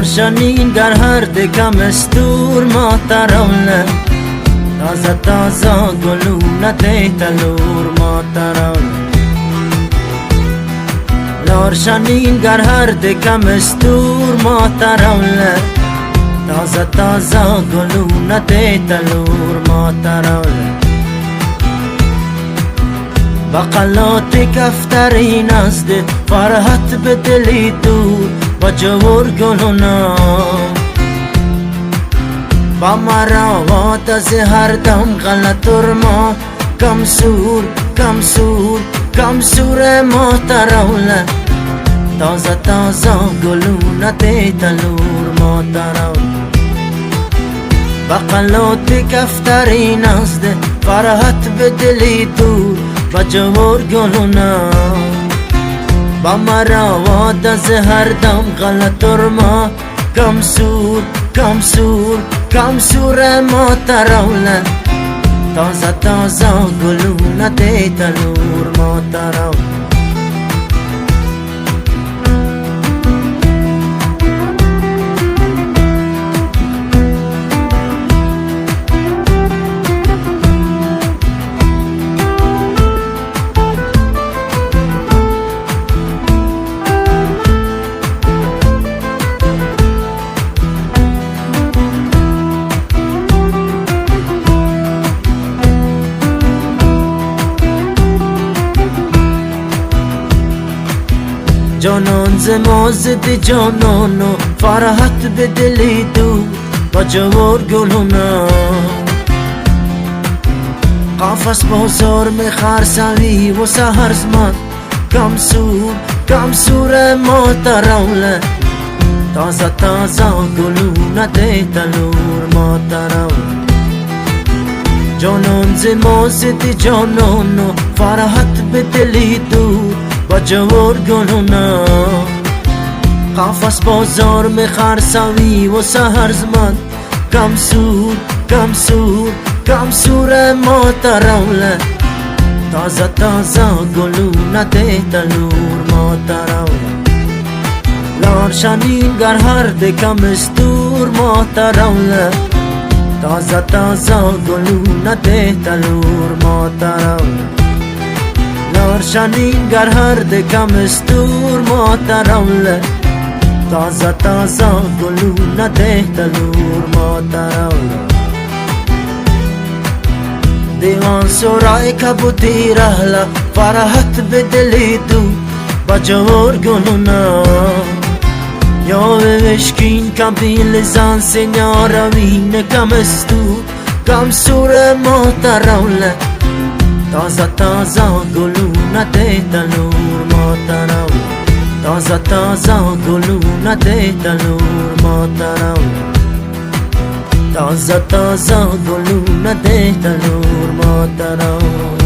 لارشانین گر هر دکم استور ما تراوله تازه تازه گلونه ده تلور ما تراوله لارشانین گر هر دکم استور ما تراوله تازه تازه گلونه ده تلور ما تراوله بقلات کفترین از ده فرحت به دلی دور با جور گلونا با مراوات از هر دم غلطر ما کم سور کم سور کم سور ما تراوله تازه تازه گلونه ده تلور ما تراوله بقلات کفترین از ده فرحت به دلی دور با جور گلونا با مراوات از هر دم غلطر ما کم سور کم سور کم سور ما تراوله تازه تازه گلونه ده تلور ما تراوله. جانان ز ما زد جانانو فرحت به دلی دو با جوار گلونا قفس بازار می خرسوی و سهر زمان کم سور کم سور ما تراوله تازه تازه گلونه ده تلور ما تراوله جانان ز ما زد جانانو فرحت به دلی دو با جوار گلونا قفس بازار می خرسوی و سهر زمان کم سور کم سور کم سور ما تراوله تازه تازه گلونه ده تلور ما تراوله لارشانین گر هر دکم استور ما تراوله تازه تازه گلونه ده تلور ما تراوله لارشانین گر هر دکم استور ما تراوله تازه تازه گلونه ده تلور ما تراوله دیوان سرای کبوتی رهله فرحت به دلی دو با جوار گلونا یا وشکین کبیل زن سینیاروین کم استور کم سور ما تراوله تازه تازه گلونه ده تلور ما تراوله تازه تازه گلونه ده تلور ما تراوله تازه تازه گلونه ده تلور ما تراوله.